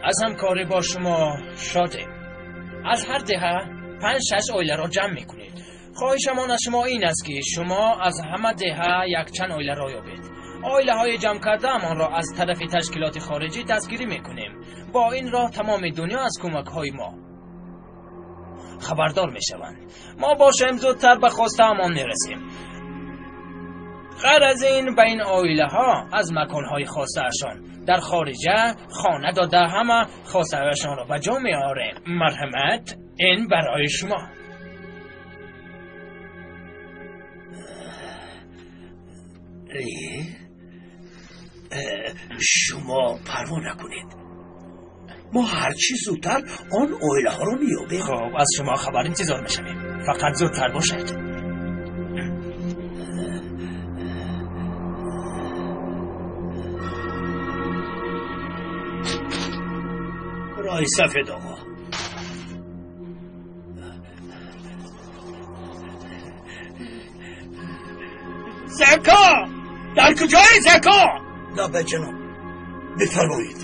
Аз ҳамкорӣ бо шумо шодем. Аз ҳар деҳа 5-6 оиларо ҷамъ мекунед. Хоҳишамон аз шумо ин аст, ки шумо аз ҳама деҳа якчанд оиларо ёбед. Оилаҳои ҷамъ кардаамонро аз тарафи ташкилоти хориҷӣ дастгирӣ мекунем. Бо ин роҳ тамоми дунё аз кӯмакҳои мо хабардор мешаванд. Мо бошем зудтар ба хостаамон мерасем. Ғайр аз ин ба ин оилаҳо аз маконҳои хостаашон дар хориҷа хона дода ҳама хостаҳояшонро ба ҷо меорем. Марҳамат, ин барои шумо. Шумо парво накунед. Мо ҳарчи зудтар он оилаҳоро меёбем. Хуб, аз шумо хабар интизор мешавем. Фақат зудтар бошед. Роҳи сафед оғо. Зако! Дар куҷои Зако? Лаббай ҷаноб, бифармоед.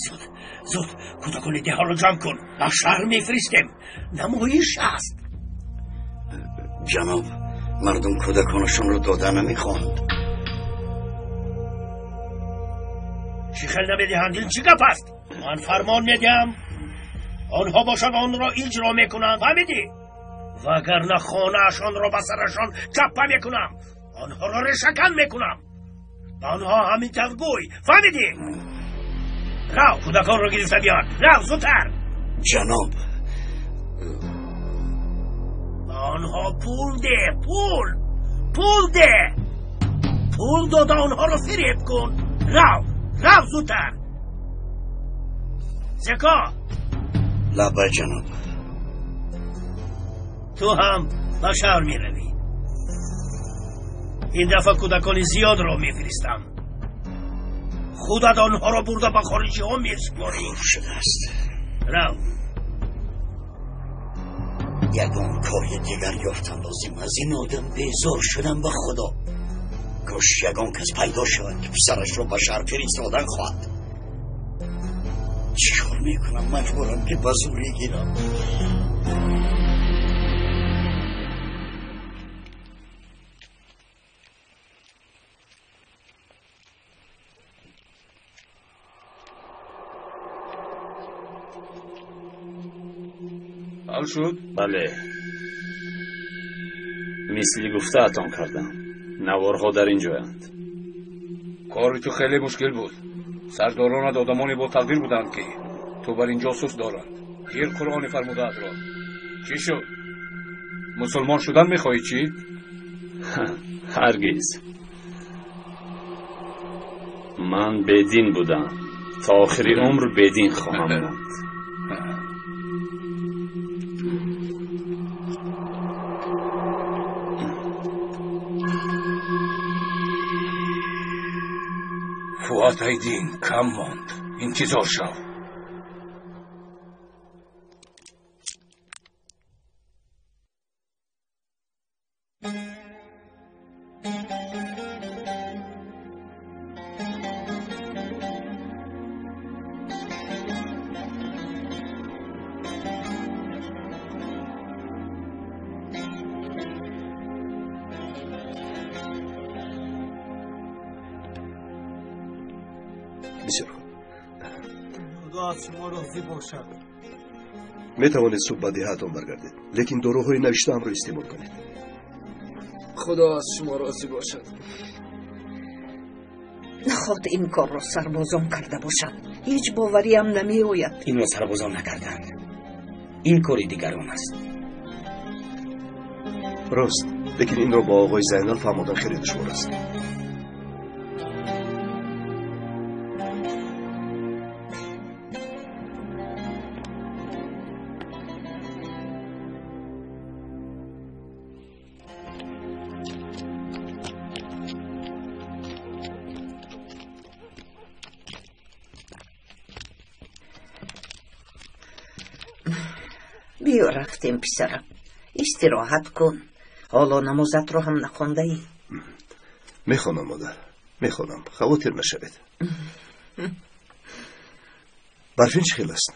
Зуд, зуд кӯдакони деҳаро ҷамъ кун, ба шаҳр мефиристем. Намоиш аст. Ҷаноб, мардум кӯдаконашонро дода намехоҳанд. Чӣ хел намедиҳанд? Ин чӣ гап аст? Ман фармон медиҳам, онҳо бошад онро иҷро мекунанд. Фаҳмидӣ? Вагарна хонаашонро ба сарашон чаппа мекунам, онҳоро решакан мекунам. Ба онҳо ҳамин тавр гӯй. Фаҳмидӣ? Рав, кӯдаконро гирифта биёр. Рав, зудтар. Ҷаноб, ба онҳо пул деҳ. Пул, пул деҳ. Пул дода онҳоро фиреб кун. Рав, рав зудтар. Зеко. Лаббай ҷаноб. Ту ҳам ба шаҳр меравӣ. Ин дафъа кӯдакони зиёдро мефиристам. Худат онҳоро бурда ба хориҷиҳо месупорӣ. Хуб шудааст. Рав. Ягон кори дигар ёфтан лозим. Аз ин одам безор шудам ба худо. Кош ягон кас пайдо шавад, ки писарашро ба шаҳр фиристодан хоҳад. Чӣ кор мекунам? Маҷбурам, ки ба зӯрӣ гирам. Ҳал шуд? Бале, мисли гуфтаатон кардам. Наворҳо дар ин ҷоянд. Кори ту хеле мушкил буд. Сардоронат одамоне бо тақдир буданд, ки ту бар ин ҷосус доранд. Гир Қуръони фармудаатро. Чӣ шуд? Мусулмон шудан мехоҳӣ чӣ? Ҳаргиз. Ман бедин будам. То охири умр бедин хоҳам монд. Фуат Айдин, кам монд. Интизор шав. Бисёр хуб. Худо аз шумо розӣ бошад. Метавонед субҳ ба деҳаатон баргардед, лекин доруҳои навиштаамро истеъмол кунед. Худо аз шумо розӣ бошад. Наход ин корро сарбозон карда бошанд. Ҳеҷ бовариам намеояд. Инро сарбозон накарданд. Ин кори дигарон аст. Рост, лекин инро бо оғои Зайнал фаҳмодан хеле душвор аст. Биё рафтем, писарам. Истироҳат кун. Ҳоло намозатро ҳам нахондаӣ. Мехонам, модар. Мехонам, хавотир нашавед. Барфин чӣ хел аст?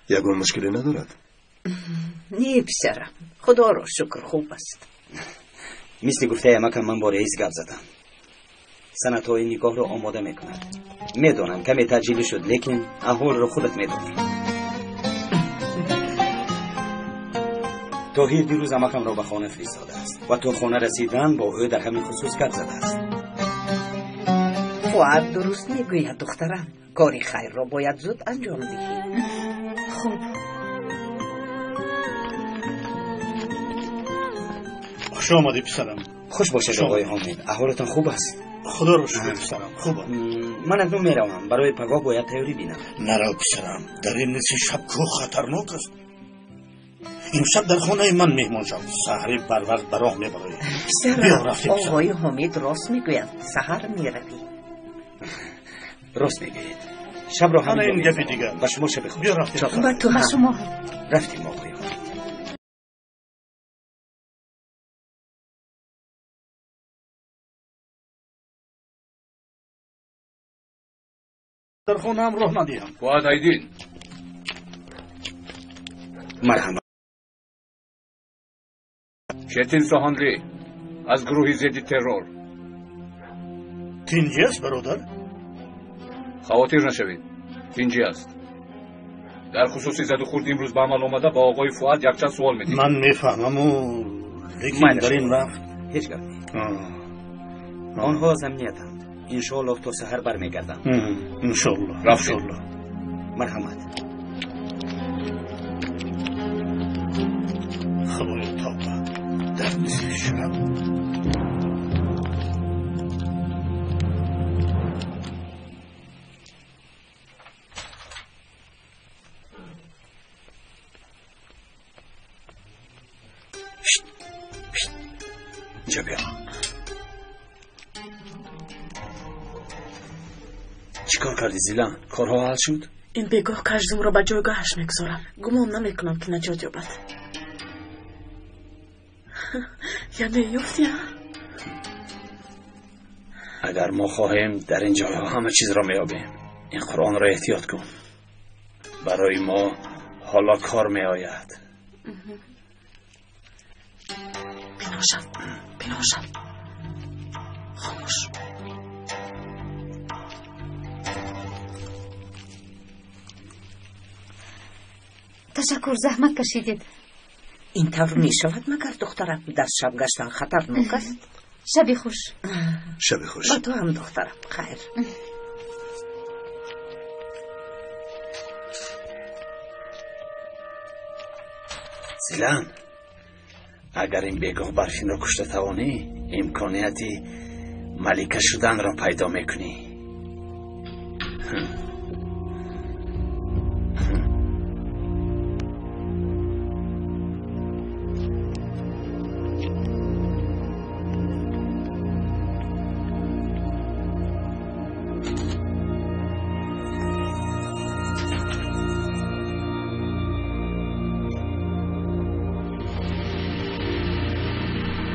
Ягон мушкиле надорад? Не, писарам, худоро шукр, хуб аст. Мисли гуфтаи амакам ман бо раис гап задам. Санадҳои никоҳро омода мекунад. Медонам каме таъҷилӣ шуд, лекин аҳволро худат медонӣ. Тоҳир дирӯз амакамро ба хона фиристодааст ва то хона расидан бо ӯ дар ҳамин хусус гап задааст. Фуад дуруст мегӯяд, духтарам. Кори хайрро бояд зуд анҷом диҳӣ. Хуб. Хуш омадӣ, писарам. Хуш бошед, оқои Ҳомид. Аҳволатон хуб аст? Худоро шукр, писарам, хуб. Ман акнун меравам. Барои пагоҳ бояд тайёрӣ бинам. Нарав, писарам. Дар ин нисфи шаб кӯҳ хатарнок аст. Имшаб дар хонаи ман меҳмон шав. Саҳари барвақт ба роҳ мебароӣ. Писарам, оқои Ҳомид рост мегӯяд. Саҳар меравӣ. Рост мегӯед. Шабро ҳам ин гапи дигар. Ба шумо шаби хуш. Биё рафтем. Ба ту ба шумо. Рафтем, оқои Ҳомид. Дар хонаам роҳ надиҳам. Фуад Айдин. Марҳамат. Четин Соҳанли аз гурӯҳи зидди террор. Тинҷӣ аст, бародар? Хавотир нашавед, тинҷӣ аст. Дар хусуси задухӯрд имрӯз ба амал омада ба оқои Фуад якчанд суол медиҳем. Ман мефаҳмаму, лекин дар ин вақт ҳеҷ гап не. Онҳо аз амниятанд. Иншоаллоҳ то саҳар бармегардам. Иншоаллоҳ. Рафтем. Марҳамат. Худоё тавба, дар нисфи шаб. Инҷо биё. Чӣ кор кардӣ, Зилан? Корҳо ҳал шуд? Ин бегоҳ каждумро ба ҷойгоҳаш мегузорам. Гумон намекунам, ки наҷот ёбад. Яъне ёфтӣ? Агар мо хоҳем, дар ин ҷойҳо ҳама чизро меёбем. Ин Қуръонро эҳтиёт кун. Барои мо ҳоло кор меояд. Пинҳон шав, пинҳон шав. Хомӯш. Ташаккур, заҳмат кашидед. Ин тавр мешавад магар, духтарам? Дар шаб гаштан хатарнок аст. Шаби хуш. Шаби хуш. Ба ту ҳам, духтарам. Хайр. Зилан, агар ин бегоҳ Барфинро кушта тавонӣ, имконияти малика шуданро пайдо мекунӣ.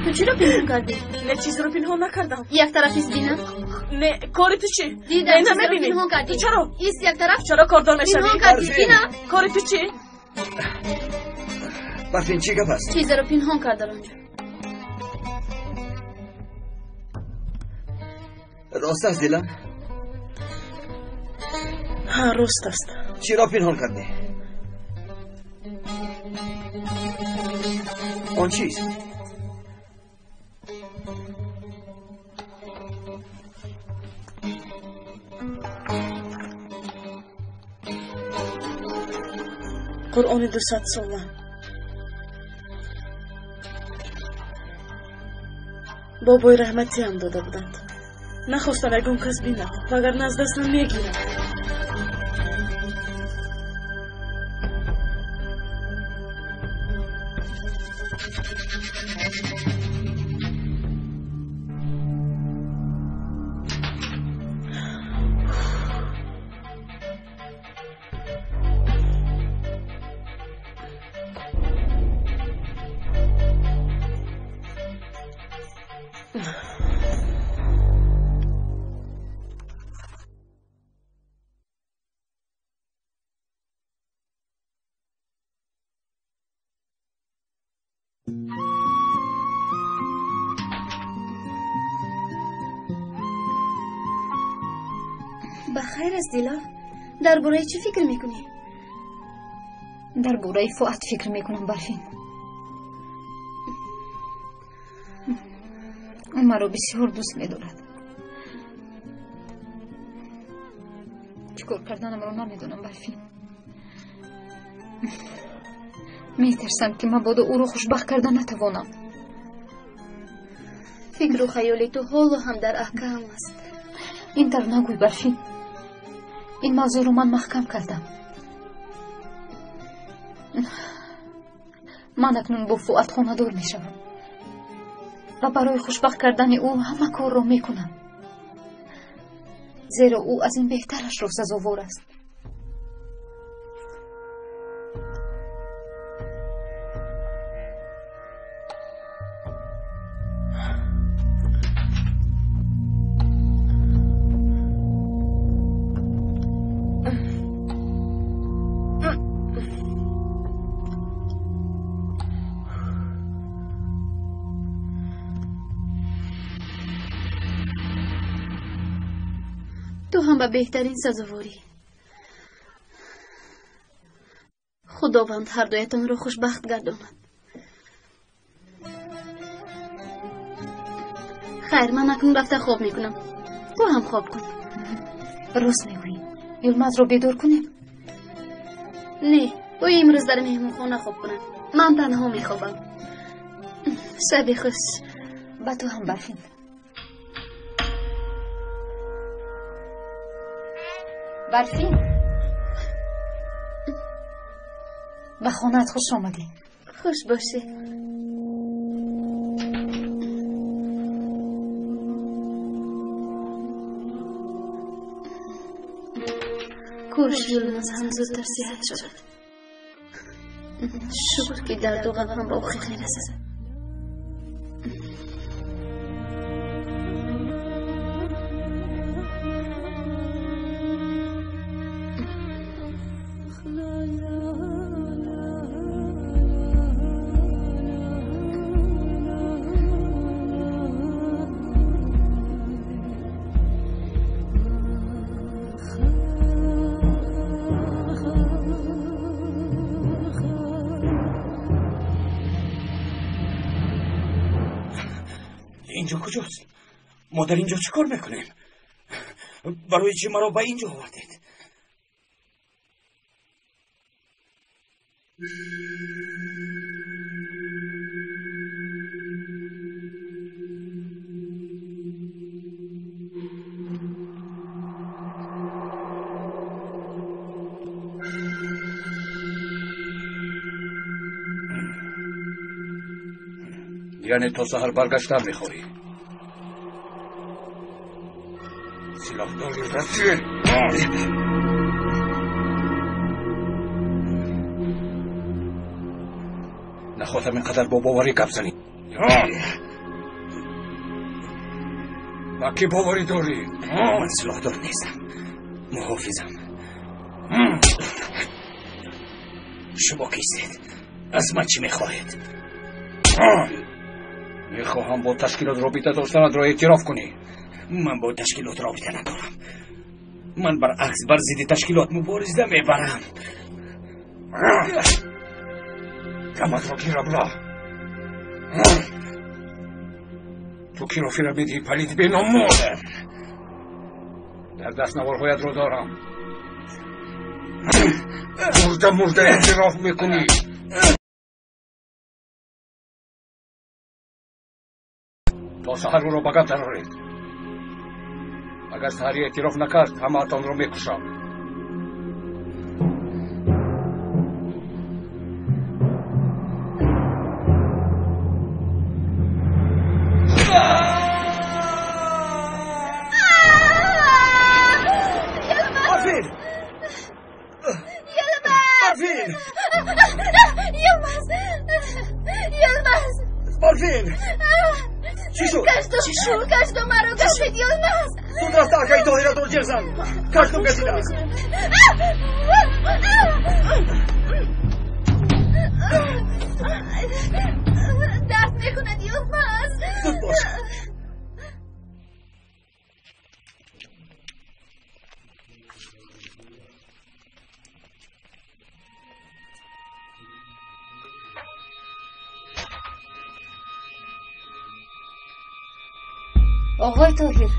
Ту чиро пинҳон кардӣ? Не, чизро пинҳон накардам. Як тараф ист бинам. Не, кори ту чӣ? Дидам, чизро пинҳон кардӣ. Ту чаро? Ист як тараф. Чаро кордор мешавӣ? Пинҳон кардӣ, бинам. Кори ту чӣ? Барфин, чӣ гап аст? Чизро пинҳон кард дар онҷо. Рост аст, Дилан? Ҳа, рост аст. Чиро пинҳон кардӣ? Он чиз? Қуръони 200 сола. Бобои раҳматиам дода буданд. Нахостам ягон кас бинад, вагарна аз дастам мегирад. Ба хайр аст, Дилор. Дар бораи чӣ фикр мекунӣ? Дар бораи Фуат фикр мекунам, Барфин. Ӯ маро бисёр дӯст медорад. Чӣ кор карданамро намедонам, Барфин. Метарсам, ки мабодо ӯро хушбахт карда натавонам. Фикру хаёли ту ҳоло ҳам дар аҳкам аст. Ин тавр нагӯй, Барфин. Ин мавзӯъро ман маҳкам кардам. Ман акнун бо Фуат хонадор мешавам ва барои хушбахт кардани ӯ ҳама корро мекунам, зеро ӯ аз ин беҳтарашро сазовор аст. Ту ҳам ба беҳтарин сазоворӣ. Худованд ҳардуятонро хушбахт гардонад. Хайр, ман акнун рафта хоб мекунам. Ту ҳам хоб кун. Рост мегӯӣ. Юлмазро бедор кунем? Не, ӯ имрӯз дар меҳмонхона хоб кунад. Ман танҳо мехобам. Шаби хуш. Ба ту ҳам, Барфин. Барфин, ба хонаат хуш омадӣ. Хуш бошӣ. Кош Юлмаз ҳам зудтар сиҳат шавад. Шукр, ки дарду ғам ҳам ба охир мерасад. Инҷо куҷост? Мо дар инҷо чӣ кор мекунем? Барои чӣ маро ба инҷо овардед? Яъне то саҳар баргаштан мехоҳӣ? Силоҳдори расил! Нахоҳам ин қадар бо боварӣ гап занӣ. Ба кӣ боварӣ дорӣ? Ман силоҳдор нестам, муҳофизам. Шумо кистед? Аз ман чӣ мехоҳед? Мехоҳам бо ташкилот робита доштанатро эътироф кунӣ. Ман бо ташкилот робита надорам. Ман баръакс бар зидди ташкилот мубориза мебарам. Гапатро гир, абла. Ту киро фира медиҳӣ, палид беномус? Дар даст наворҳоятро дорам. Мурда мурда эътироф мекунӣ. То саҳар ӯро ба гап дароред. Агар саҳарӣ эътироф накард, ҳамаатонро мекушам. Барфин! Барфин! Йилмаз! Йилмаз! Барфин! Чӣ шуд? Чӣ шуд? Каждо маро газид, Йилмаз! Зуд рафта акаи Тоҳиратро ҷеғ зан. Каждум газидааст. Оғои Тоҳир,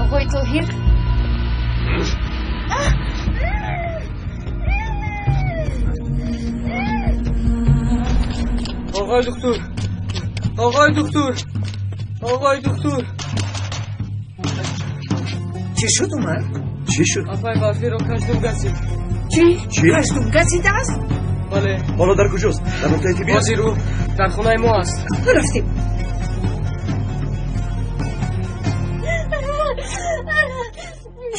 оғои Тоҳир. Оғои доктор, оғои доктор, оғои доктор. Чӣ шуд, Умар? Чӣ шуд? Апай Барфиро каждум газид. Чӣ? Каждум газидааст? Бале. Ҳоло дар куҷост? Дар нуқтаи тиббӣ? Ҳозир ӯ дар хонаи мо аст. Рафтем.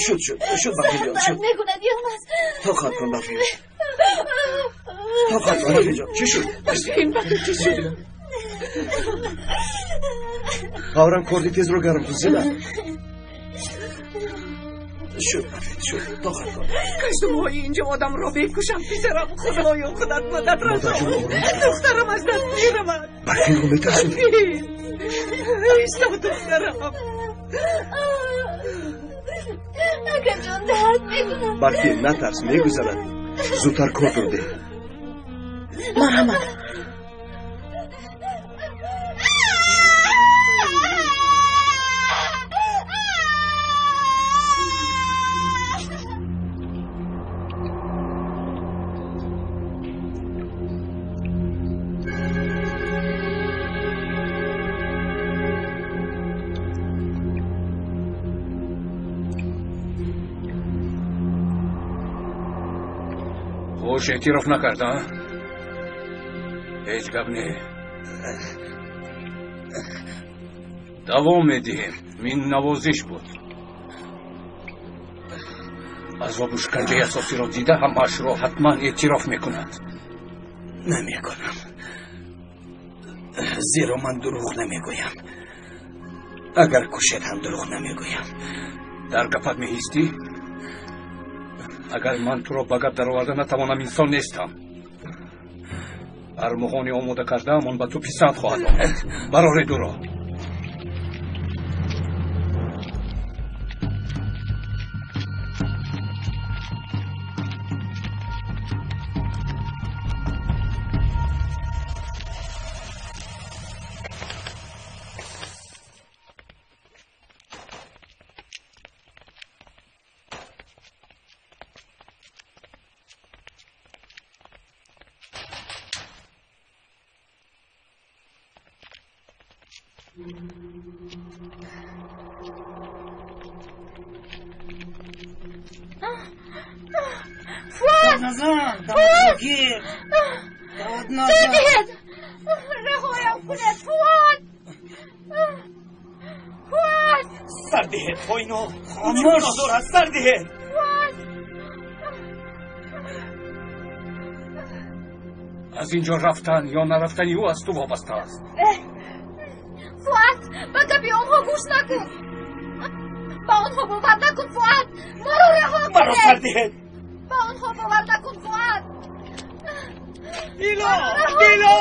Шуд, шуд, шуд, Барфинҷон, шуд. Мекунад Йилмаз. Тоқат кун, Барфин. Тоқат кун, Барфинҷон. Чӣ шуд? Барфин, ба ту чӣ шуд? Фавран корди тезро гарм кун, Зина. Шуд, Барфин, шуд. Тоқат кун. Каждумҳои инҷо одамро мекушанд, писарам. Худоё, худат мадад расон. Духтарам аз даст меравад. Барфинро метарсонӣ. Исто, духтарам. Акаҷон, дард мекунад. Барфин, натарс, мегузарад. Зудтар кордро деҳ. Марҳамат. Хуш эътироф накард, а? Ҳеҷ гап не. Давом медиҳем. Мин навозиш буд. Азобу шиканҷаи асосиро дида ҳамаашро ҳатман эътироф мекунад. Намекунам. Зеро ман дурӯғ намегӯям. Агар кушед ҳам дурӯғ намегӯям. Дар гапат меҳистӣ? Агар ман туро ба гап дароварда натавонам, инсон нестам. Армуғони омода кардаам, он ба ту писанд хоҳад омад. Барори дуро. Раҳоям кунед, Фуад! Фуад! Сар диҳед, хоино! Хомӯш! Дорад, сар диҳед! Фуад! Аз ин ҷо рафтан ё нарафтани ӯ аз ту вобаста аст. Фуад, ба гапи онҳо гӯш накун! Ба онҳо бовар накун, Фуад! Моро раҳо кунед! Маро сар диҳед! Ба онҳо бовар накун, Фуад! Дило! Дило!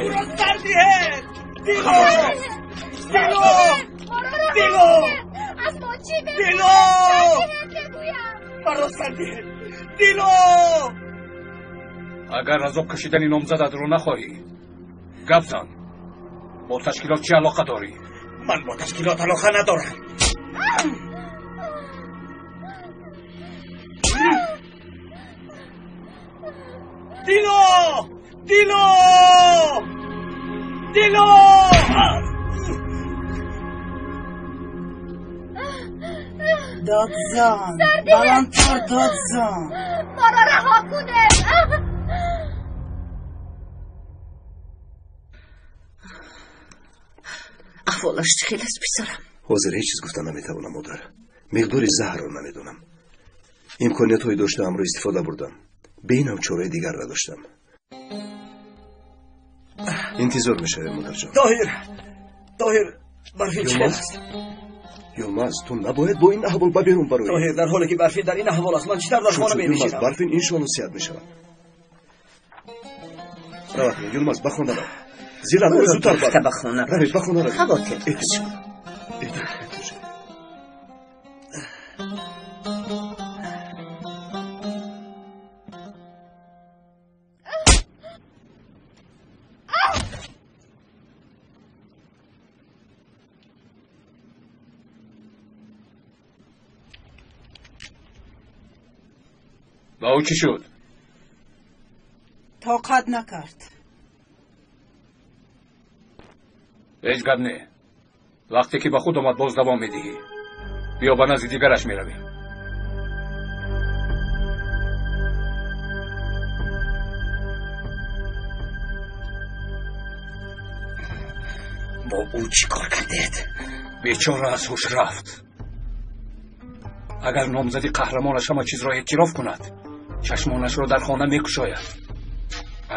Ӯро сар диҳед! Дило! Дило! Дило! Аз мо чӣ Дило! мегӯям? Маро сар диҳед! Дило! Агар азоб кашидани номзадатро нахоҳӣ, гап зан. Бо ташкилот чӣ алоқа дорӣ? Ман бо ташкилот алоқа надорам. Дило! Дило! Дило! Дод зан! Баландтар дод зан! Моро раҳо кунед! Аҳволаш чӣ хел аст, писарам? Ҳозир ҳеҷ чиз гуфта наметавонам, модар. Миқдори заҳрро намедонам. Имкониятҳои доштаамро истифода бурдам. Бе ин ҳам чораи дигар надоштам. Интизор мешавем, модарҷон. Тоҳир! Тоҳир, Барфин чӣ хел аст? Юлмаз, ту набояд бо ин аҳвол ба берун бароӣ. Тоҳир, дар ҳоле ки Барфин дар ин аҳвол аст, ман чӣ тавр дар хона менишинам? Барфин иншоалло сиҳат мешавад. Равад, Юлмаз, ба хона рав. Зира, ӯ зудтар бар. Ба хона равед, ба хона равед. Хавотир. Эҳтиёт. Ба ӯ чӣ шуд? Тоқат накард. Ҳеҷ гап не. Вақте ки ба худ омад, боз давом медиҳӣ. Биё, ба назди дигараш меравем. Бо ӯ чӣ кор кардед? Бечора аз ҳуш рафт. Агар номзади қаҳрамонаш ҳама чизро эътироф кунад, чашмонашро дар хона мекушояд.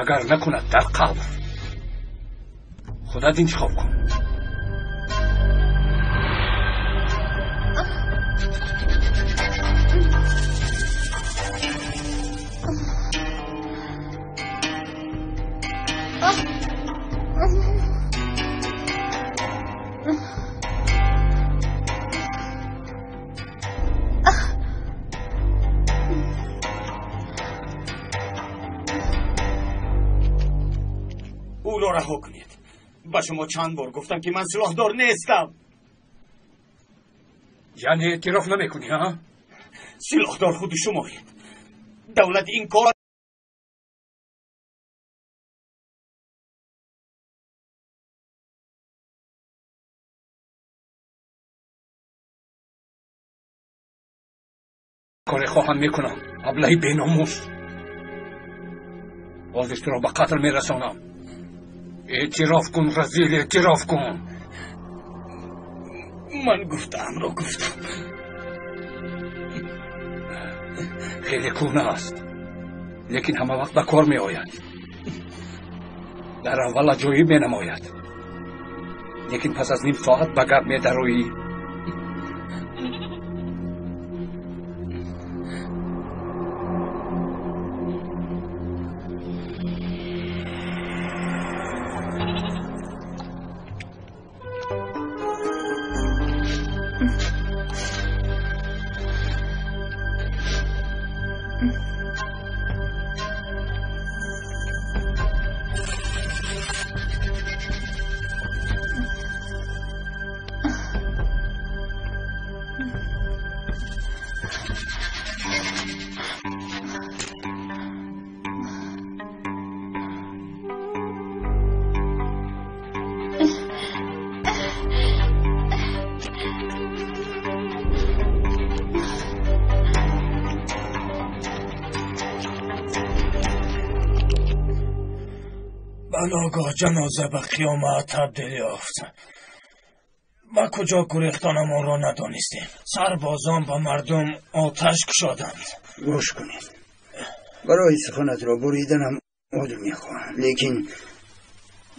Агар накунад, дар қабр. Худат интихоб кун. Ӯро раҳо кунед. Ба шумо чанд бор гуфтам, ки ман силоҳдор нестам. Яъне эътироф намекунӣ, ҳа? Силоҳдор худи шумоед. Давлат ин кор коре хоҳам мекунам, аблаҳи беномус. Бозиш туро ба қатл мерасонам. Эътироф кун, разил, эътироф кун. Ман гуфтаамро гуфтам. Хеле кӯҳна аст, лекин ҳама вақт ба кор меояд. Дар аввал аҷоиб менамояд, лекин пас аз ним соат ба гап медароӣ. Ба ногаҳ ҷаноза ба қиёмат табдил ёфт. Ба куҷо гурехтанамонро надонистем. Сарбозон ба мардум оташ кушоданд. Гӯш кунед, барои суханатро буриданам узр мехоҳам, лекин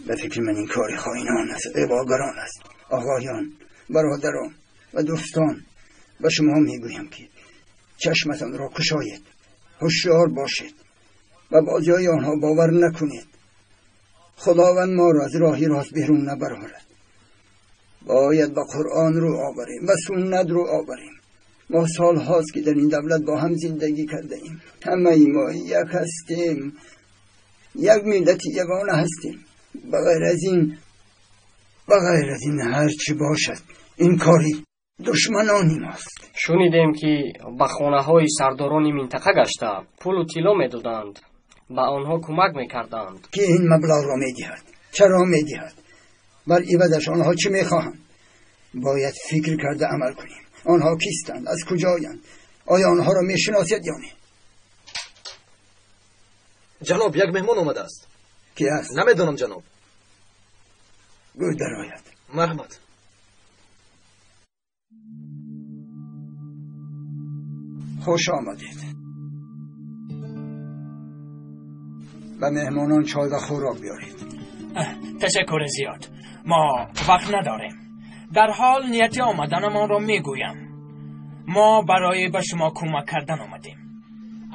ба фикри ман ин кори хоинон аст, иғвогарон аст. Оғоён, бародарон ва дӯстон, ба шумо мегӯям, ки чашматонро кушоед, ҳушёр бошед ва бозиҳои онҳо бовар накунед. Худованд моро аз роҳи рост берун набарорад. Бояд ба Қуръон рӯ оварем, ба суннат рӯ оварем. Мо солҳост, ки дар ин давлат бо ҳам зиндагӣ кардаем. Ҳамаи мо як ҳастем, як миллати ягона ҳастем. Ба ғайр аз ин ҳар чӣ бошад, ин кори душманони мост. Шунидем, ки ба хонаҳои сардорони минтақа гашта пулу тилло медоданд, ба онҳо кӯмак мекарданд. Ки ин маблағро медиҳад? Чаро медиҳад? Бар ивазаш онҳо чӣ мехоҳанд? Бояд фикр карда амал кунем. Онҳо кистанд? Аз куҷоянд? Оё онҳоро мешиносед ё не? Ҷаноб, як меҳмон омадааст. Ки аст? Намедонам, ҷаноб. Гӯй дарояд. Марҳамат. Хуш омадед. Ба меҳмонон чой ва хӯрок биёред. Ташаккури зиёд. Мо вақт надорем. Дар ҳол нияти омаданамонро мегӯям. Мо барои ба шумо кӯмак кардан омадем.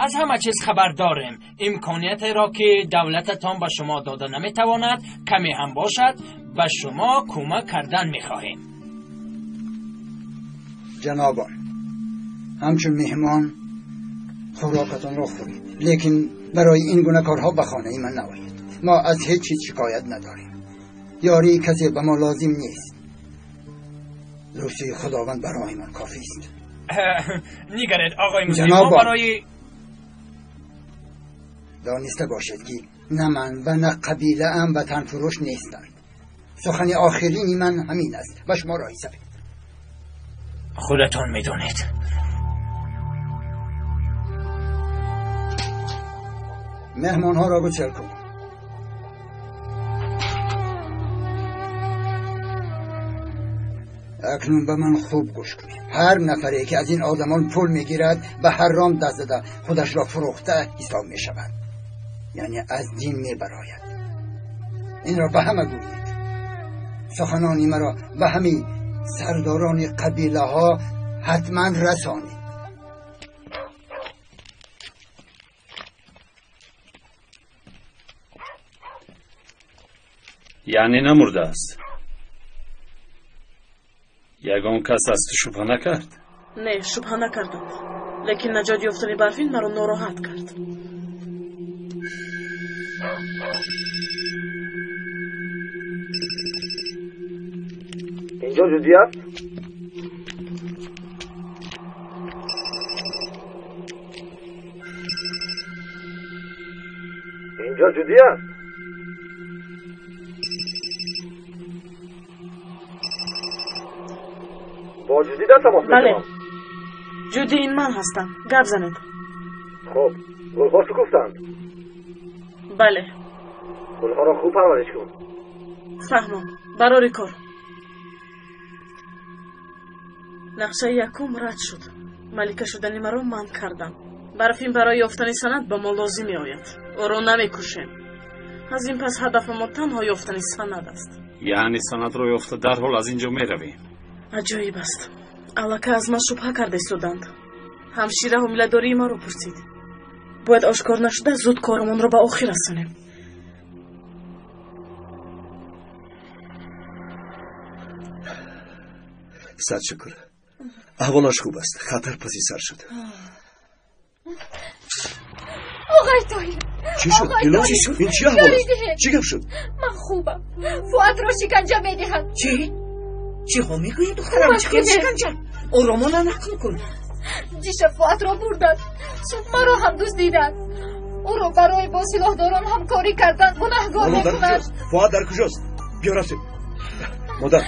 Аз ҳама чиз хабар дорем. Имкониятеро, ки давлататон ба шумо дода наметавонад, каме ҳам бошад, ба шумо кӯмак кардан мехоҳем. Ҷанобон, ҳамчун меҳмон хӯрокатонро хӯред, лекин барои ин гуна корҳо ба хонаи ман наоед. Мо аз ҳеҷ чиз шикоят надорем. Ёрии касе ба мо лозим нест. Лутфи Худованд барои ман кофист. Нигаред, оғои муслим, мо барои دانسته باشد که نه من و نه قبیله ام وطن فروش نیستند. سخن آخرین من همین است و شما راهی شوید. خودتان میدانید. مهمان ها را گسل کن. اکنون به من خوب گوش کنید. هر نفری که از این آدمان پول میگیرد به حرام دست زده خودش را فروخته حساب می شود، یعنی از دین می براید. این را به همه گویید. سخنانی مرا به همه سرداران قبیله ها حتما رسانید. یعنی نمرده است؟ یگان کس از تو شبهه نکرد؟ نه، شبهه نکردم، لیکن نجات یافتن برفین مرا ناراحت کرد. اینجا جدی است؟ اینجا جدی است؟ با جدی در تماس میشم. بله، جدی این من هستم. گپ زنید. خب، گلها شکفتند. بله. گلها را خوب پرورش کن. فهمم. برای کار. نقشه یکم رد شد. ملکه شدن مرا من کردم. برفین برای یافتن سند به ما لازم می آید. او را نمیکشیم. از این پس هدف ما تنها یافتن سند است. یعنی سند را یافته در حال از اینجا می رویم. عجایب است. аллака аз ман шубҳа карда истоданд. Ҳамшира ҳомиладории маро пурсид. Бояд ошкор нашуда зуд корамонро ба охир расонем. Сад шукр, аҳволаш хуб аст. Хатар паси сар шуд. Оғои Тоҳир, чӣ шуд? Дило, чӣ шуд? Ин чӣ аҳвол аст? Чӣ гап шуд? Ман хубам. Фуадро шиканҷа медиҳанд. Чӣ? Чӣ ҳо мегӯӣ, духтарам? Чӣ хел шиканҷа? Оромона нақл кун. Дишаб Фуадро бурданд, субҳ маро ҳам дуздиданд. Ӯро барои бо силоҳдорон ҳамкорӣ кардан гунаҳгор мекунанд. Фуад дар куҷост? Биё рафтем. Модар,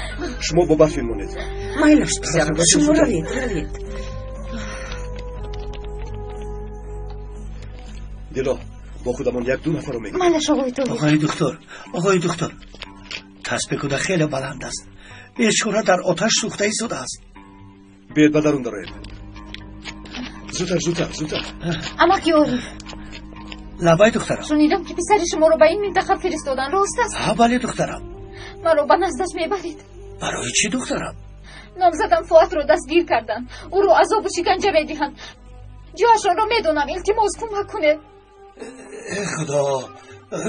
шумо бо Барфин монед. Майлаш, писарам, шумо равед, равед. Дило, бо худамон як ду нафарро мегирем. Майлаш, оғои Тоҳир. Оғои духтур, оғои духтур, таспи куда хеле баланд аст. Бечора дар оташ сӯхта истодааст. Биёед ба дарун дароем. Зудтар, зудтар, зудтар. Амаки Ориф. Лабай, духтарам. Шунидам ки писари шуморо ба ин минтақа фиристоданд, рост аст? Ҳа, бале, духтарам. Маро ба наздаш мебаред? Барои чӣ, духтарам? Номзадам Фуатро дастгир карданд. Ӯро азобу шиканҷа медиҳанд. Ҷояшонро медонам, илтимос кӯмак кунед. Э худо,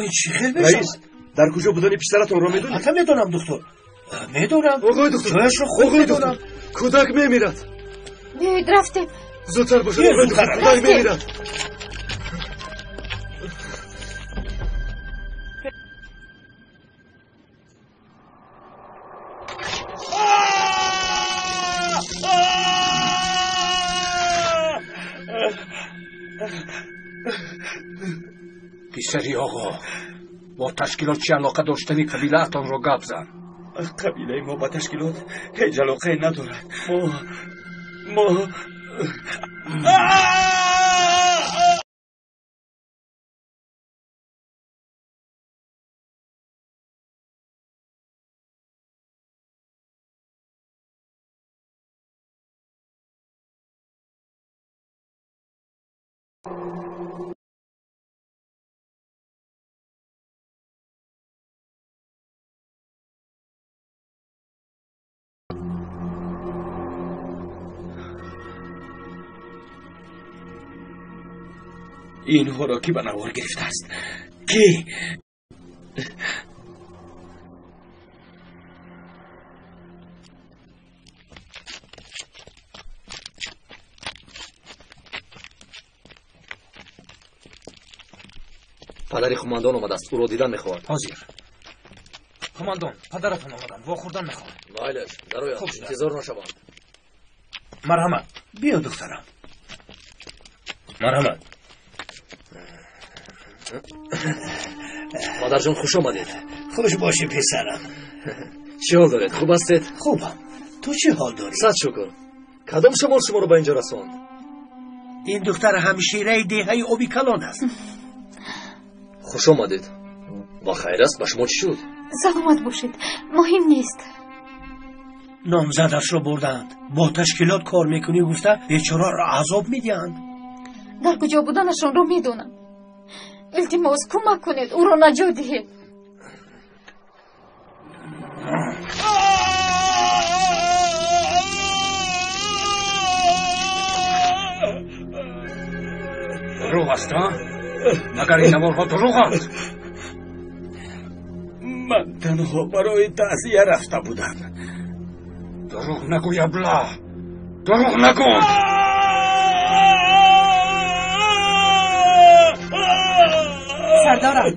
ин чӣ хел мешавад? Раис, дар куҷо будани писаратонро медонед? Албатта медонам, духтур. Медонам. Оғои доктор, ҷояшро хуб медонам. Кӯдак мемирад. Биёед рафтем. Зудтар бошад, оғои доктор, кӯдак мемирад. Писари оғо, бо ташкилот чӣ алоқа доштани қабилаатонро гап зан. Қабилаи мо ба ташкилот ҳеҷ алоқае надорад. Мо инҳоро ки ба навор гирифтааст? Кӣ? Падари қумандон омадааст, ӯро дидан мехоҳад. Ҳозир. Қумандон, падаратон омаданд, вохӯрдан мехоҳанд. Майлаш, дарояд, интизор нашаванд. Марҳамат. Биё, духтарам. Марҳамат. Модарҷон, хуш омадед. Хуш бошӣ, писарам. Чӣ ҳол доред? Хуб ҳастед? Хубам. Ту чӣ ҳол дорӣ? Сад шукр. Кадом шамол шуморо ба инҷо расонд? Ин духтар ҳамшираи деҳаи оби калон аст. Хуш омадед. Ва хайр аст, ба шумо чӣ шуд? Саломат бошед, муҳим нест. Номзадашро бурданд. Бо ташкилот кор мекунӣ гуфта бечораро азоб медиҳанд. Дар куҷо буданашонро медонам. Илтимос, кӯмак кунед, ӯро наҷот диҳед. Дурӯғ аст, а? Магар ин наворҳо дурӯғанд? Ман танҳо барои таъзия рафта будам. Дурӯғ нагӯй, абла! Дурӯғ нагӯ! Сардорам.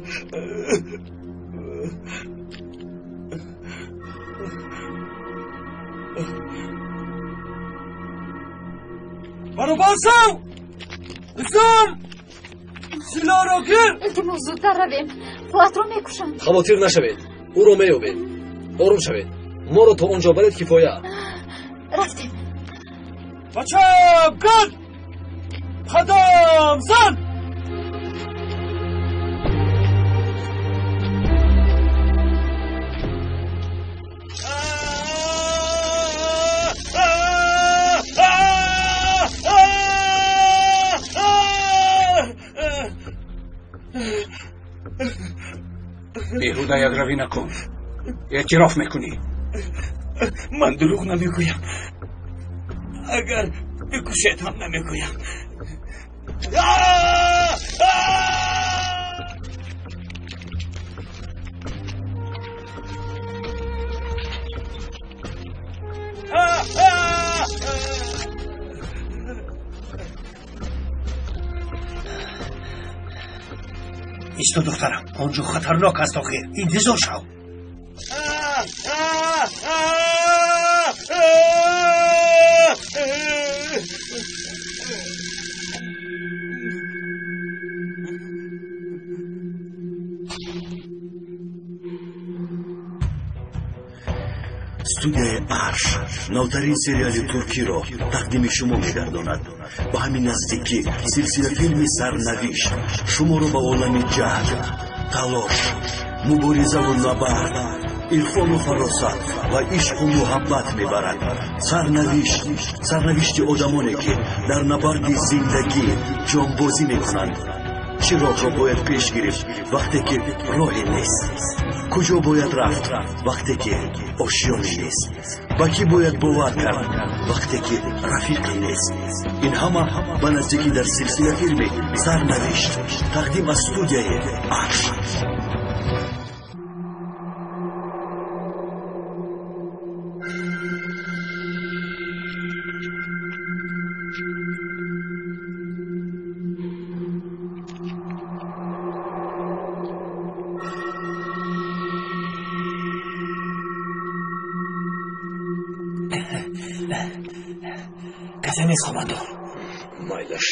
Баробар шав! Ислом! Силоҳро гир! Илтимос, зудтар равем. Фуатро мекушанд. Хавотир нашавед. Ӯро меёбед. Ором шавед. Моро то он ҷо баред кифоя. Рафтем. Бача, гир! Қадам зан! Беҳуда якравӣ накун. Эътироф мекунӣ. Ман дурӯғ намегӯям. Агар бикушед ҳам намегӯям. Исто, духтарам, он ҷо хатарнок аст охир. Интизор шав. Студияи Арш навтарин сериали туркиро тақдими шумо мегардонад. Ба ҳамин наздикӣ силсилафилми Сарнавишт шуморо ба олами ҷаҳд, талош, муборизаву набард, ирфону фаросат ва ишқу муҳаббат мебарад. Сарнавишт, сарнавишти одамоне ки дар набарди зиндагӣ ҷонбозӣ мекунанд. Чӣ роҳро бояд пеш гирифт вақте ки роҳе нест? Куҷо бояд рафт вақте ки ошёне нест? Ба кӣ бояд бовар кард вақте ки рафиқе нест? Ин ҳама ба наздикӣ дар силсилафилми Сарнавишт, тақдим аз студияи Арш. Касе нест, командор. Майлаш.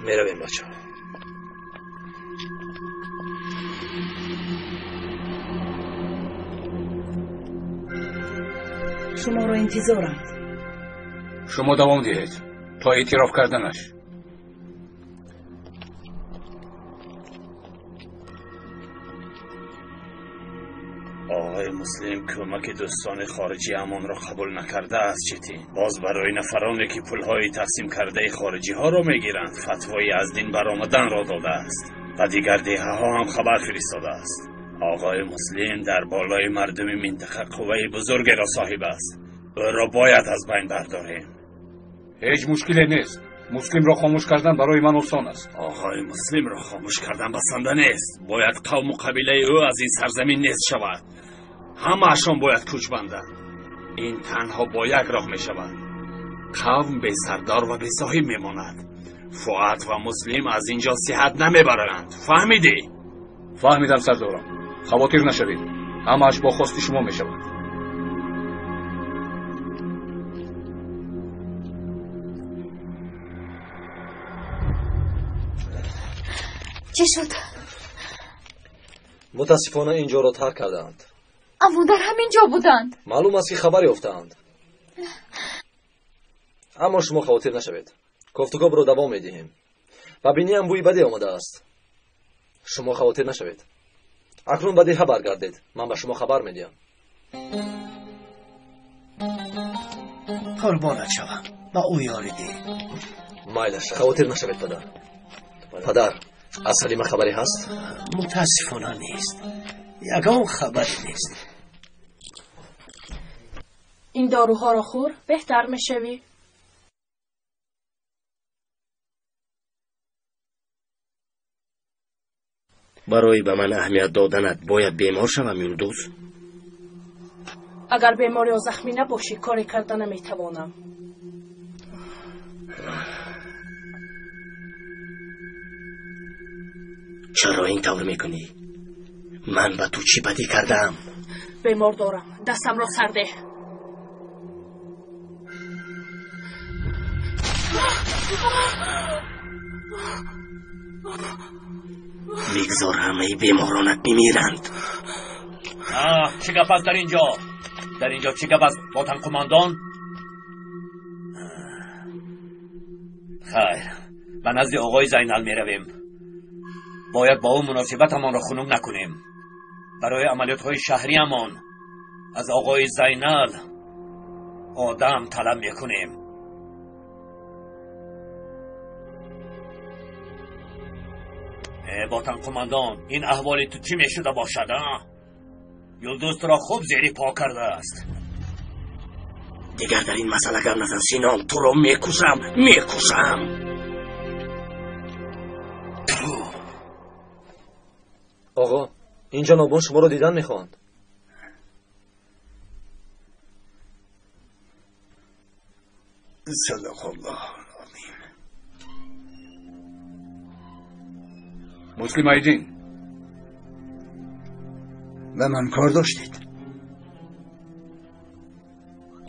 Меравем, бачаҳо. Шуморо интизоранд. Шумо давом диҳед то эътироф карданаш. Оғои Муслим кӯмаки дӯстони хориҷиамонро қабул накардааст, Четин. Боз барои нафароне ки пулҳои тақсим кардаи хориҷиҳоро мегиранд, фатвои аз дин баромаданро додааст. Ба дигар деҳаҳо ҳам хабар фиристодааст. Оғои Муслим дар болои мардуми минтақа қувваи бузургеро соҳиб аст. Ӯро бояд аз байн бардорем. Ҳеҷ мушкиле нест. Муслимро хомӯш кардан барои ман осон аст. Оғои Муслимро хомӯш кардан басанда нест. Бояд қавму қабилаи ӯ аз ин сарзамин нест шавад. Ҳамаашон бояд кӯч банданд. Ин танҳо бо як роҳ мешавад. Қавм бесардор ва бесоҳиб мемонад. Фуат ва Муслим аз ин ҷо сиҳат намебаранд. Фаҳмидӣ? Фаҳмидам, сардорам. Хавотир нашавед. Ҳамааш бо хости шумо мешавад. Чӣ шуд? Мутаассифона инҷоро тарк кардаанд. Аммо дар ҳамин ҷо буданд. Маълум аст, ки хабар ёфтаанд. Аммо шумо хавотир нашавед. Кофтукобро давом медиҳем. Ба биниам бӯи баде омадааст. Шумо хавотир нашавед. Акнун ба деҳа баргардед. Ман ба шумо хабар медиҳам. Қурбонат шавам, ба ӯ ёрӣ деҳ. Майлаш, хавотир нашавед, падар. Падар, аз Салима хабаре ҳаст? Мутаассифона нест. Ягон хабаре нест. Ин доруҳоро хӯр, беҳтар мешавӣ. Барои ба ман аҳамият доданат бояд бемор шавам, Юлдуз? Агар бемор ё захмӣ набошӣ, коре карда наметавонам. Чаро ин тавр мекунӣ? Ман ба ту чӣ бадӣ кардаам? Бемор дорам, дастамро сар деҳ. Бигзор ҳамаи беморонат бимиранд. Чӣ гап аст дар инҷо? Дар инҷо чӣ гап аст, ботан қумандон? Хайр, ба назди оғои Зайнал меравем. Бояд бо ӯ муносибатамонро хунук накунем. Барои амалиётҳои шаҳриамон аз оғои Зайнал одам талаб мекунем. Ботан қумандон, ин аҳволи ту чӣ мешуда бошад, а? Юлдуз туро хуб зери по кардааст. Дигар дар ин масъала гап назан, Синон, туро мекушам, мекушам. Оғо, ин ҷанобон шуморо дидан мехоҳанд. Садақаллоҳ алазим. Муслим Айдин, ба ман кор доштед?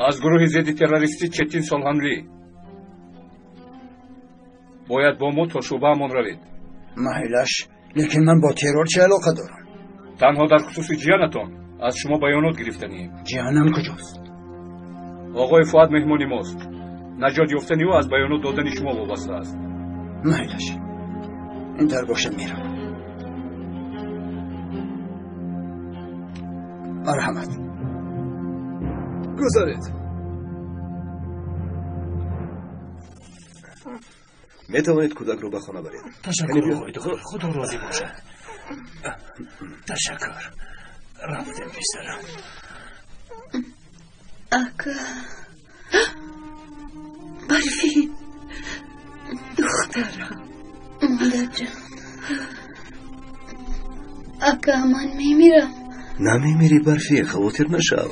Аз гурӯҳи зидди террористӣ Четин Солҳамлӣ. Бояд бо мо то шӯъбаамон равед. Майлаш, лекин ман бо террор чӣ алоқа дорам? Танҳо дар хусуси ҷиянатон аз шумо баёнот гирифтанием. Ҷиянам куҷост? Оғои Фуад меҳмони мост. Наҷот ёфтани ӯ аз баёнот додани шумо вобаста аст. Майлаш, ин тар бошад, меравам. Марҳамат. Гузаред. Метавонед кӯдакро ба хона баред. Ташаккур, оғои доктор, худо розӣ бошад. Ташаккур. Рафтем, писарам. Ака, Барфин, духтарам. Модарҷон, ака, ман мемирам. Намемирӣ, Барфи, хавотир нашав.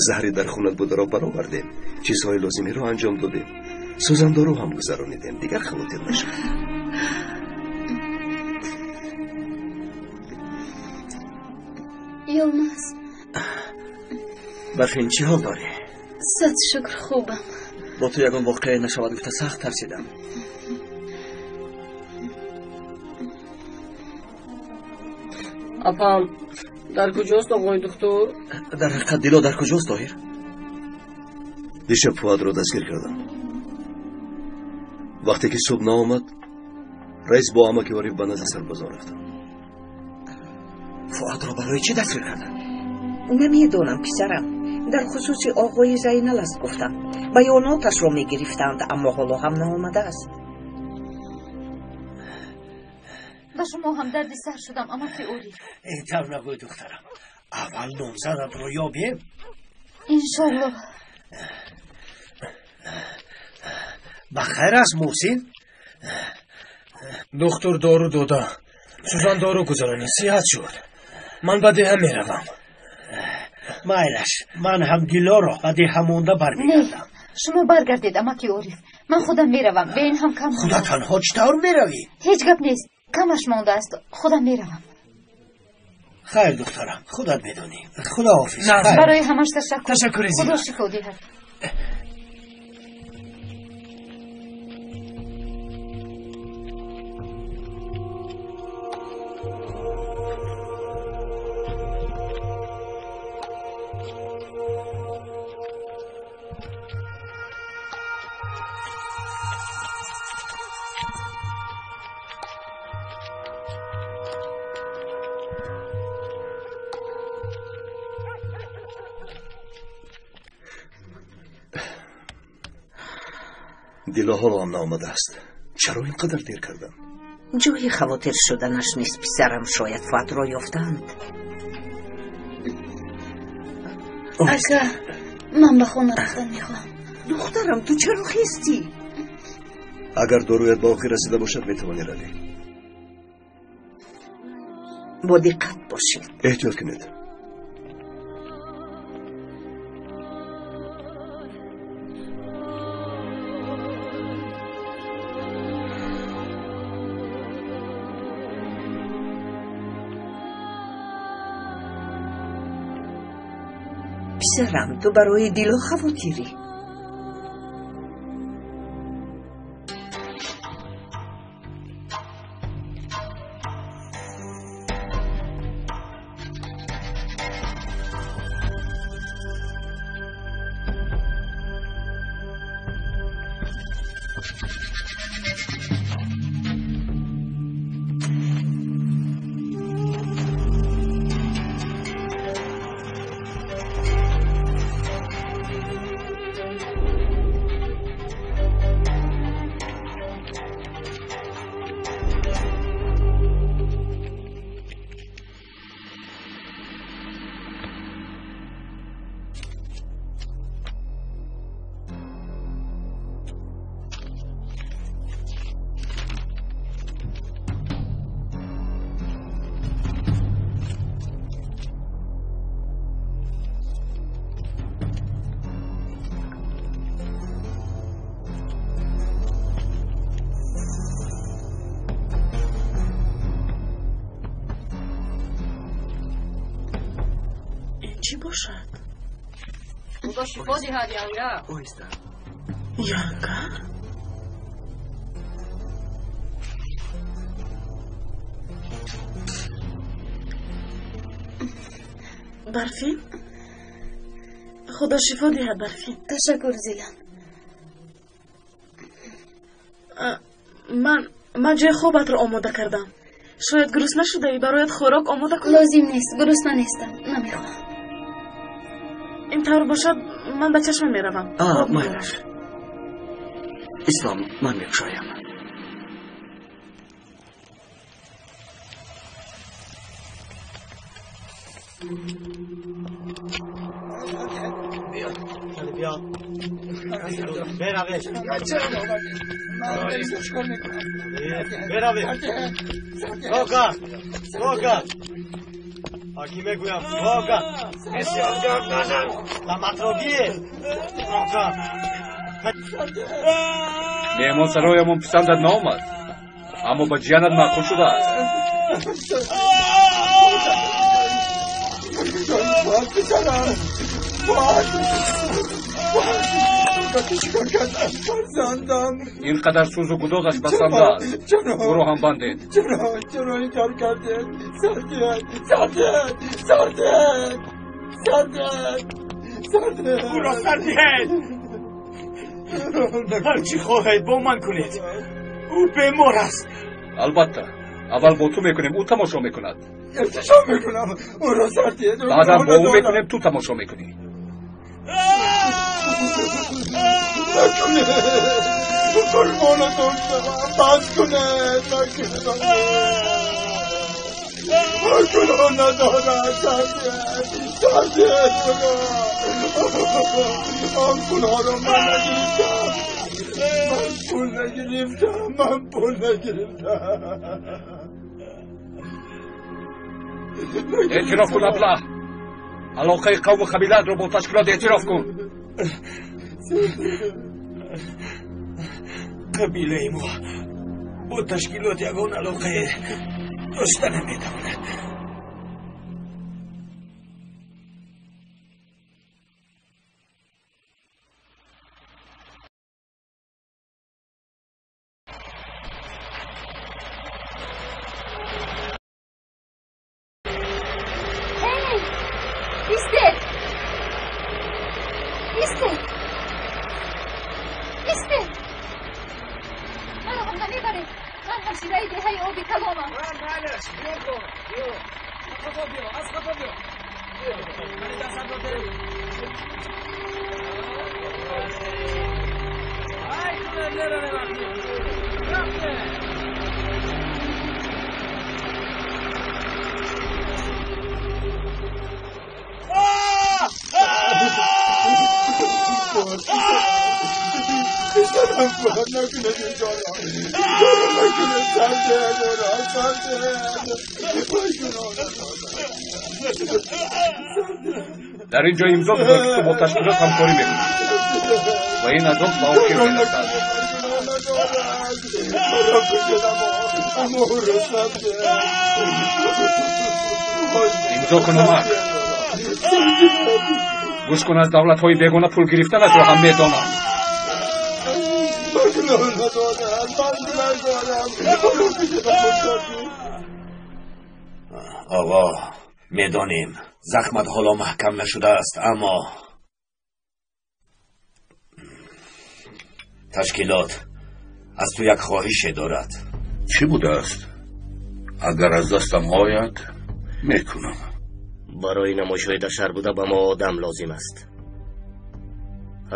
Заҳри дар хунат бударо баровардем, чизҳои лозимиро анҷом додем, сӯзандору ҳам гузаронидем. Дигар хавотир нашав. Ёлмаз. Барфин, чӣ ҳол дорӣ? Сад шукр, хубам. Бо ту ягон воқеа нашавад гуфта сахт тарсидам. Апам, дар куҷост оғои духтур? Дар ҳақиқат Дило дар куҷост, Тоҳир? Дишаб Фуадро дастгир кардам. Вақте ки субҳ наомад, раис бо амаки Ориф ба назди сарбозон рафтам. Фуадро барои чӣ дастгир карданд? Намедонам, писарам. Дар хусуси оғои Зайнал аст гуфтам. Баёноташро мегирифтанд, аммо ҳоло ҳам наомадааст. Ба шумо ҳам дарди сар шудам, амаки Ориф. Ин тавр нагӯй, духтарам. Аввал номзадатро ёбем. Иншоллоҳ. Ба хайр аст, Муҳсин? Духтур дору дода, сӯзандору гузаронӣ, сиҳат шуд. Ман ба деҳа меравам. Майлаш, ман ҳам Дилоро ба деҳа монда бармегардам. Шумо баргардед, амаки Ориф. Ман худам меравам, бе ин ҳам кам. Худа танҳо чӣ тавр меравӣ? Ҳеҷ гап нест, камаш мондааст, худам меравам. Хайр, духтарам, худат медонӣ. Худоҳофиз. Барои ҳамаш ташаккур. Ташаккури зиёд. Худо шифо диҳад. Дило ҳоло ҳам наомадааст. Чаро ин қадар дер кардам? Ҷои хавотир шуданаш нест, писарам. Шояд Фуатро ёфтаанд. Ака, ман ба хона рафтан мехоҳам. Духтарам, ту чаро хестӣ? Агар доруят ба охир расида бошад, метавонӣ равӣ. Бо диққат бошед. Эҳтиёт кунед. Писарам, ту барои Дило хавотирӣ? Чӣ бошад? Худо шифо диҳад, янга. Янга? Барфин? Худо шифо диҳад, Барфин. Ташаккур, Зилан. Ман ҷои хобатро омода кардам. Шояд гурусна шудаӣ, бароят хӯрок омода кунам? Лозим нест, гурусна нестам, намехоҳам. Ин тавр бошад, ман ба чашма меравам. Майлаш. Ислом, ман мекушоям. Аки мегӯям, Рога! Бисёр гап назан! Ламатро гир! Рога! Меҳмонсароямон писандат наомад, аммо ба ҷиянат маъқул шудааст. Ин қадар сӯзу гудозаш басанда аст. Ӯро ҳам бандед. Чаро ин кор кардед? Сардиҳед! Сардиҳед! Сардиҳед! Сардиҳед! Сардиҳед! Ӯро сардиҳед! Ҳар чӣ хоҳед бо ман кунед. Ӯ бемор аст. Албатта, аввал бо ту мекунем, ӯ тамошо мекунад. Иртишо мекунам. Ӯро сардиҳед. Баъдан бо ӯ мекунем, ту тамошо мекунӣ. Накунед! Қурбонатон шавам! Бас кунед! Накунед! Гуноҳ надорад! Сардиҳед! Сардиҳед! Он пулҳоро ман нагирифтам! Ман пул нагирифтам! Ман пул нагирифтам! Эътироф кун, аблаҳ! Алоқаи қавму қабилаатро бо ташкилот эътироф кун! Қабилаи мо бо ташкилот ягон алоқае дошта наметавонад. Истед! Истед! Истед! Маро ҳам намебаред. Ман ҳамшираи деҳаи оби калонам. Майлаш, биё, биё. Аз қафо биё, аз қафо биё. Мани дастатро деҳ. Ай, Дар ин ҷо имзо гузор, ки ту бо ташкилот ҳамкорӣ мекунӣ ва ин азоб ба охир мерасад. Имзо кун, Умар. Гӯш кун, аз давлатҳои бегона пул гирифтанатро ҳам медонам. Оғо, медонем захмат ҳоло маҳкам нашудааст, аммо ташкилот аз ту як хоҳише дорад. Чӣ будааст? Агар аз дастам ояд, мекунам. Барои намоишҳои дар шаҳр буда ба мо одам лозим аст.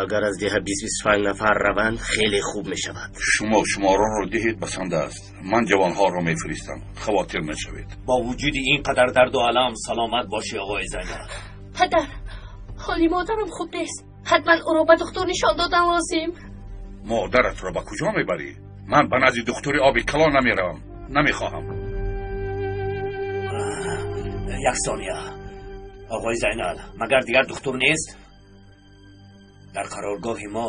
Агар аз деҳа 20-25 нафар раванд, хеле хуб мешавад. Шумо шуморонро диҳед, басанда аст. Ман ҷавонҳоро мефиристам, хавотир нашавед. Бо вуҷуди ин қадар дарду алам саломат бошӣ, оғои Зайнал. Падар, ҳоли модарам хуб нест. Ҳатман ӯро ба духтур нишон додан лозим. Модаратро ба куҷо мебарӣ? Ман ба назди духтури оби калон намеравам. Намехоҳам. Як сония. Оғои Зайнал, магар дигар духтур нест? Дар қароргоҳи мо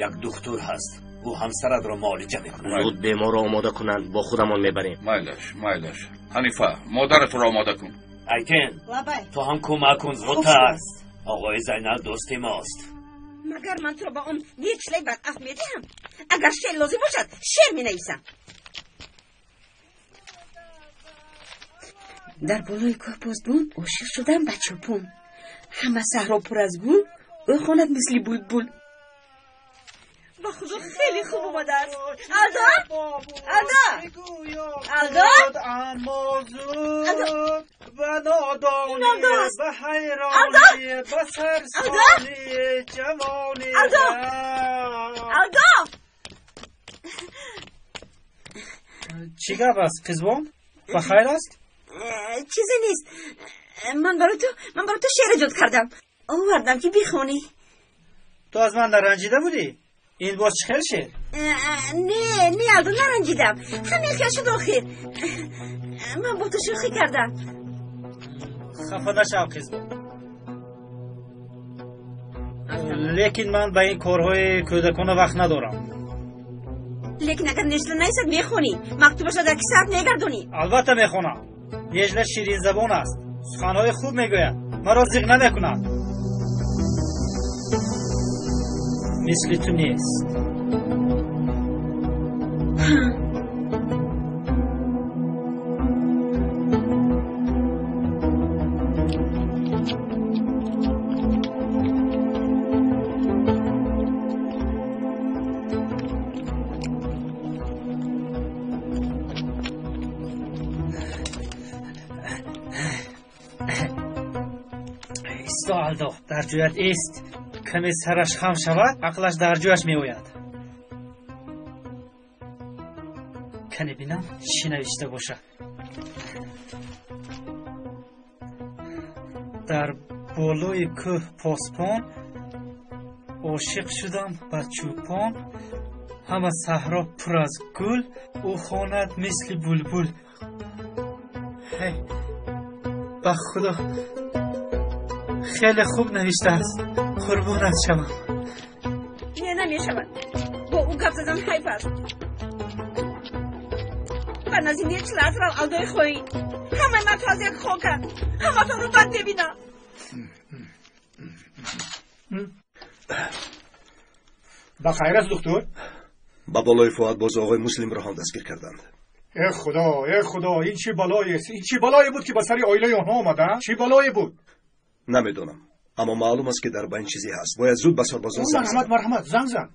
як духтур ҳаст. Ӯ ҳамсаратро муолиҷа мекунад. Зуд беморро омода кунанд, бо худамон мебарем. Майлаш, майлаш. Ҳанифа, модаратро омода кун. Айтен, ту ҳам кӯмак кун, зудтар. Оғои Зайнал дӯсти мост. Магар ман туро ба он нечлаи бадаф медиҳам? Агар шеър лозим бошад, шеър менависам. Дар болои кӯҳ посбон ошиқ шудам ба чӯпон. Ҳама саҳро пур аз гул, ӯ хонад мисли булбул. Ба худо хеле хуб омадааст. Алдо? Алдо? Алдо? Алдо? Алдо? Алдо? Алдо? Чӣ гап аст, қизбон? Ба хайр аст? Чизе нест. Ман барои ту шеър эҷод кардам. Овардам ки бихонӣ. Ту аз ман наранҷида будӣ? Ин боз чӣ хел шеър? Не, не, Алдо, наранҷидам. Ҳамин хел шуд охир. Ман бо ту шӯхӣ кардам. Хафа нашав, қизбон. Лекин ман ба ин корҳои кӯдакона вақт надорам. Лекин агар Нежла наисад, мехонӣ. Мактубашро дар кисаат мегардонӣ. Албатта мехонам. Нежла ширинзабон аст. Суханҳои хуб мегӯяд. Маро зиқ намекунад. Мисли ту нест. Исто, Алдо, дар ҷоят ист. Каме сараш хам шавад, ақлаш дар ҷояш меояд. Кане бинам, чӣ навишта бошад. Дар болои кӯҳ посбон ошиқ шудам ба чӯпон. Ҳама саҳро пур аз гул, ӯ хонад мисли булбул. Ҳей, ба худо хеле хуб навиштааст. Қурбонат шавам. Не, намешавад. Бо ӯ гап задан ҳайф аст. Ба назди Нечлаат рав, Алдои хоин. Ҳамаи ман ту аз як хоканд. Ҳаматонро бад мебинам. Ба хайр аст, духтур? Ба болои Фуад боз оғои Муслимро ҳам дастгир карданд. Э худо, э худо, ин чӣ балоест? Ин чӣ балое буд, ки ба сари оилаи онҳо омада? Чӣ балое буд? Намедонам, аммо маълум аст, ки дар байн чизе ҳаст. Бояд зуд ба сарбозон занг Марҳамат, марҳамат, занг зан.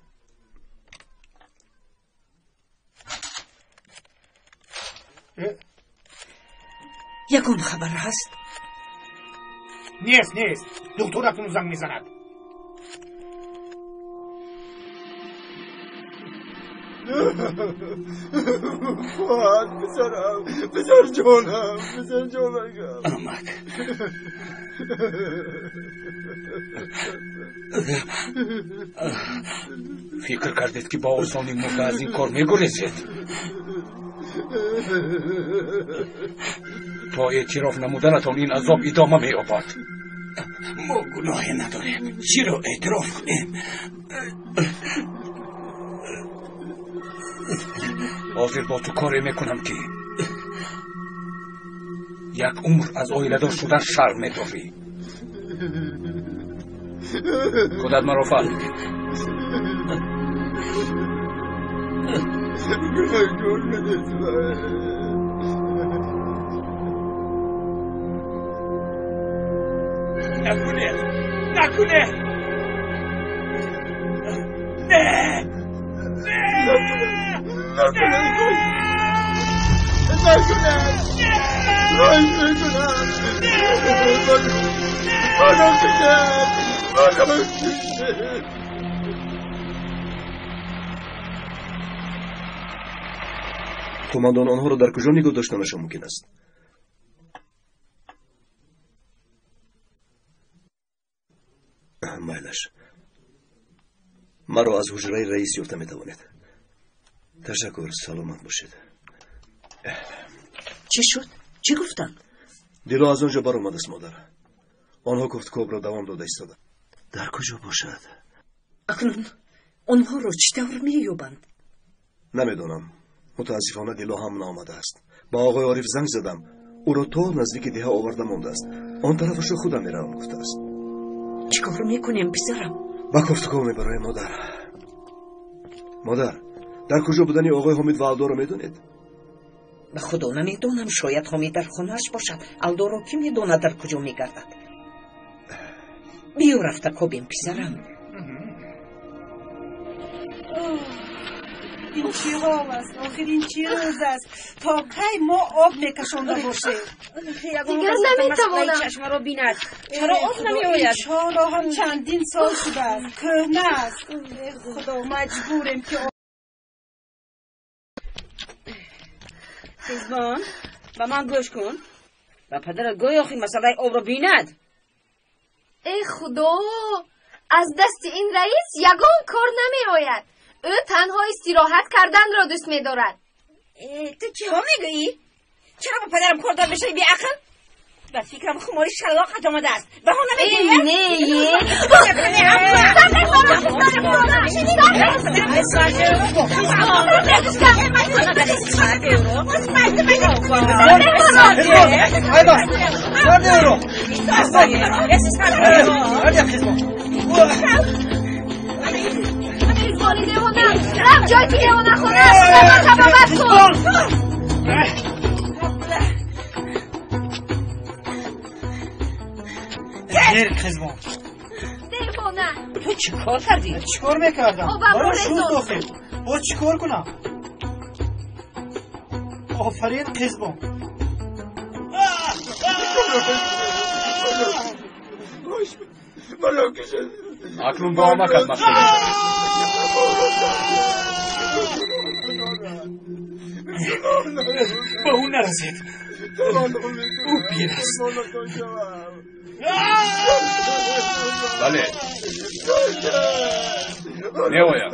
Ягон хабар ҳаст? Нест, нест. Духтур акнун занг мезанад. Фуат, писарам, писарҷонам, писарҷонакам. Амак. Фикр кардед, ки бо осонӣ мурда аз ин кор мегурезед? То эътироф намуданатон ин азоб идома меёбад. Мо гуноҳе надорем, чиро эътироф кунем? Ҳозир бо ту коре мекунам, ки як умр аз оиладор шудан шарм медорӣ. Худат маро фаҳмидӣ. Гунаҳкор нестам. Накунед! Накунед! Не! Не! Накунед! Накунед! Хоҳиш мекунам! Маро кушед! Маро кушед! Командон онҳоро дар куҷо нигоҳ доштанашон мумкин аст? Майлаш, маро аз ҳуҷраи раис ёфта метавонед. Ташаккур, саломат бошед. Чӣ шуд? Чӣ гуфтанд? Дило аз он ҷо баромадааст, модар. Онҳо кофтукобро давом дода истода. Дар куҷо бошад? Акнун онҳоро чӣ тавр меёбанд? Намедонам. Мутаассифона, Дило ҳам наомадааст. Ба оғои Ориф занг задам, ӯро то наздики деҳа оварда мондааст. Он тарафашро худам меравам, гуфтааст. Чӣ кор мекунем, писарам? Ба кофтукоб мебароем, модар. Модар, дар куҷо будани оғои Ҳомид ва Алдоро медонед? Ба Худо, намедонам. Шояд Ҳомид дар хонааш бошад. Алдоро кӣ медонад, дар куҷо мегардад. Биё, рафта кобем, писарам. Ин чӣ ҳол аст? Охир ин чӣ рӯз аст? То кай мо об мекашонда бошем? Дигар наметавонам. Чашмаро бинад, чаро об намеояд? Чоро ҳам чандин сол шудааст, кӯҳна аст. Э Худо, маҷбурем ки Хизбон, ба ман гӯш кун. Ба падарат гӯй, охир масъалаи обро бинад. Э Худо, аз дасти ин раис ягон кор намеояд. Ӯ танҳо истироҳат карданро дӯст медорад. Ту чиҳо мегӯӣ? Чаро ба падарам кордор мешавӣ, беақл? Ба фикрам, хумори шалоқат омадааст. Баҳона мегӯӣ? Не. Хизбони девона, рафт ҷой ки девонахона аст. Ба табобат кун. Хир, Хизбон. Девона. Ту чӣ кор кардӣ? Чӣ кор мекардам? Обамро Маро шуд резон. Охир боз чӣ кор кунам? Офарин, Қизбон. Маро кушед! Акнун бо амакат машғул мешавем. Ба ӯ нарасед, ӯ пир аст. Бале, меоям.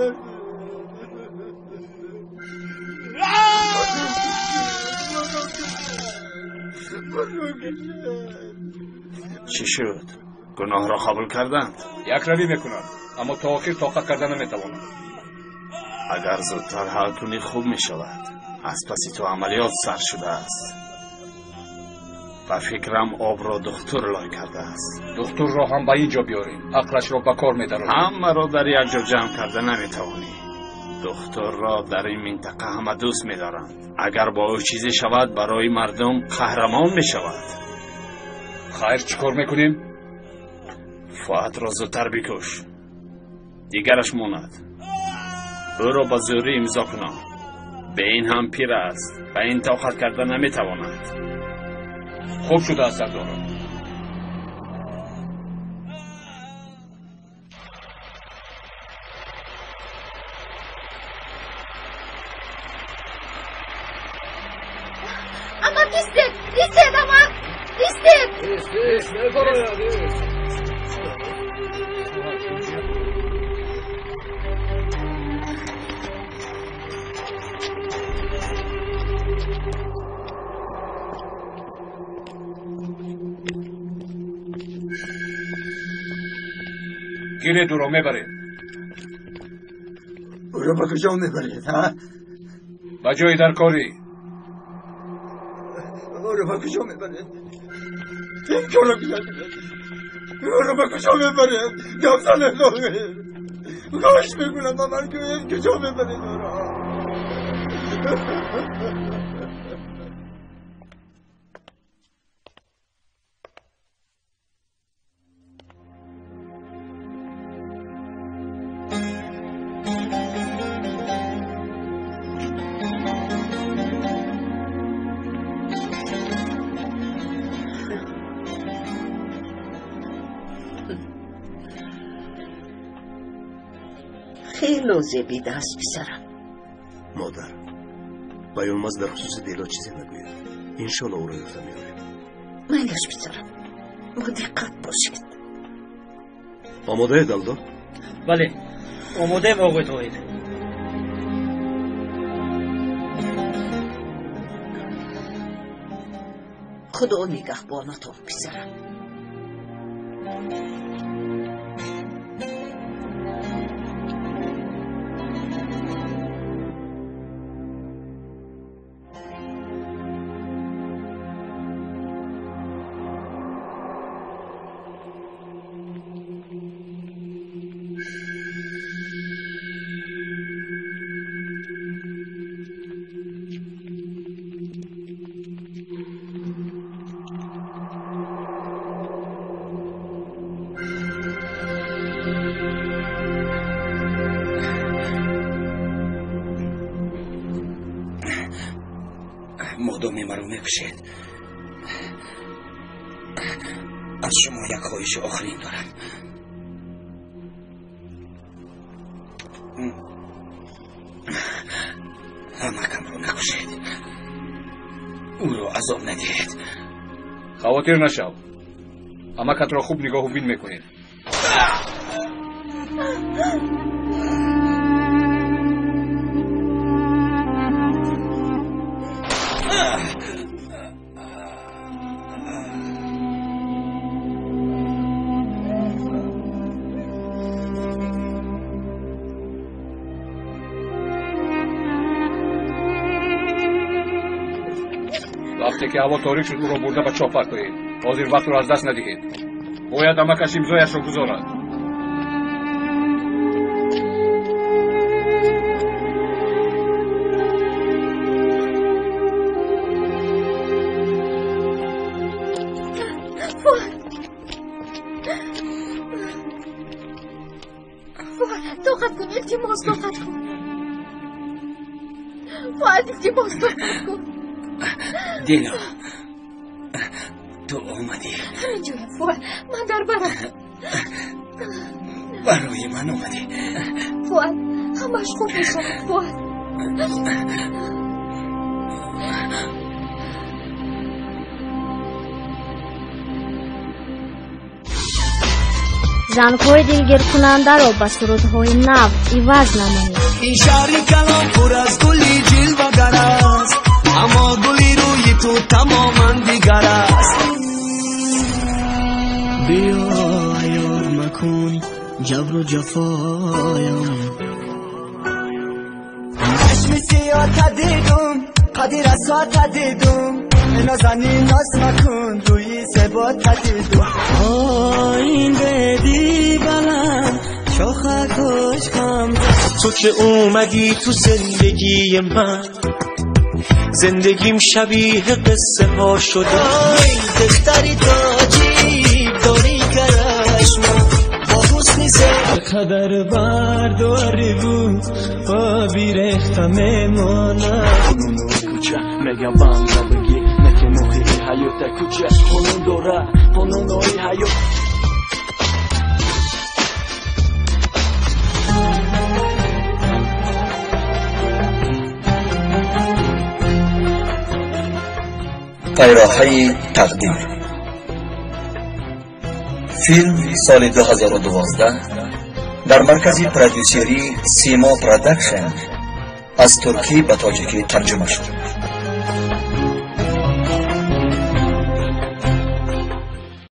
Чӣ шуд? Гуноҳро қабул карданд? Якравӣ мекунам, аммо то охир тоқат карда наметавонам. Агар зудтар ҳал кунӣ, хуб мешавад. Аз паси ту амалиёт сар шудааст. Ба фикрам, обро духтур лой кардааст. Духтурро ҳам ба ин ҷо биёрем, ақлашро ба кор медарорем. Ҳамаро дар як ҷо ҷамъ карда наметавонӣ. Духтурро дар ин минтақа ҳама дӯст медоранд. Агар бо ӯ чизе шавад, барои мардум қаҳрамон мешавад. Хайр, чӣ кор мекунем? Фуатро зудтар бикуш, дигараш монад. Ӯро ба зӯрӣ имзо кунам. Бе ин ҳам пир аст, ба ин тоқат карда наметавонад. Хуб шудааст, сардоро. Амак, истед! Истед, амак! Истед! Ист, мебарояд, ист. Гиред ӯро мебаред. Ӯро ба куҷо мебаред, ҳа? Ба ҷои даркорӣ. Ӯро ба куҷо мебаред? Ин корро куҷо мебаред? Ӯро ба куҷо мебаред? Гап занед, Тоҳир. Хоҳиш мекунам, ба ман гӯед, куҷо мебаред ӯро? Хело зебида аст, писарам. Модар, ба Йилмаз дар хусуси Дило чизе нагӯед. Иншолло ӯро ёфта меорем. Майлаш, писарам, бо диққат бошед. Омодаед, Алдо? Бале, омодаем, оғои Тоҳир. Худо нигаҳбонатон, писарам. Модоме маро мекушед, аз шумо як хоҳиши охирин дорам. Амакамро накушед, ӯро азоб надиҳед. Хавотир нашав, амакатро хуб нигоҳу бин мекунед. Вақте ки ҳаво торик шуд, ӯро бурда ба чоҳ партоед. Ҳозир вақтро аз даст надиҳед. Бояд амакаш имзояшро гузорад. Фуад, тоқат кун, илтимос, тоқат кун. Фуад, илтимос, тоқат кун. Дило, ту омадӣ. Ҳамин ҷоям, Фуад, ман дар барам. Барои ман омадӣ. Фуад, ҳамааш хуб мешавад, Фуад. Зангҳои дилгиркунандаро ба сурудҳои нав иваз намоед. Ин шаҳри калон пур аз гули ҷилвагар аст, аммо гули рӯи ту тамоман дигар аст. Биё аёр макун ҷабру ҷафоям. Чашми сиёҳта дидум, қади расота дидум, нозанин ноз макун, рӯи зебота дидум. Ин беди баланд шохакош хам. تو که اومدی تو زندگی من، زندگیم شبیه قصه ها شده. دختری تاجیک داری کرشما با حسن قدر برداری بود با بیرخته میمانم. کوچه میگم بنده بگی نکه موخی حیات کوچه قانون داره قانون حیات. Пайроҳаи тақдир. Филм соли 2012 дар маркази продюсерии Симо Продакшн аз туркӣ ба тоҷикӣ тарҷума шуд.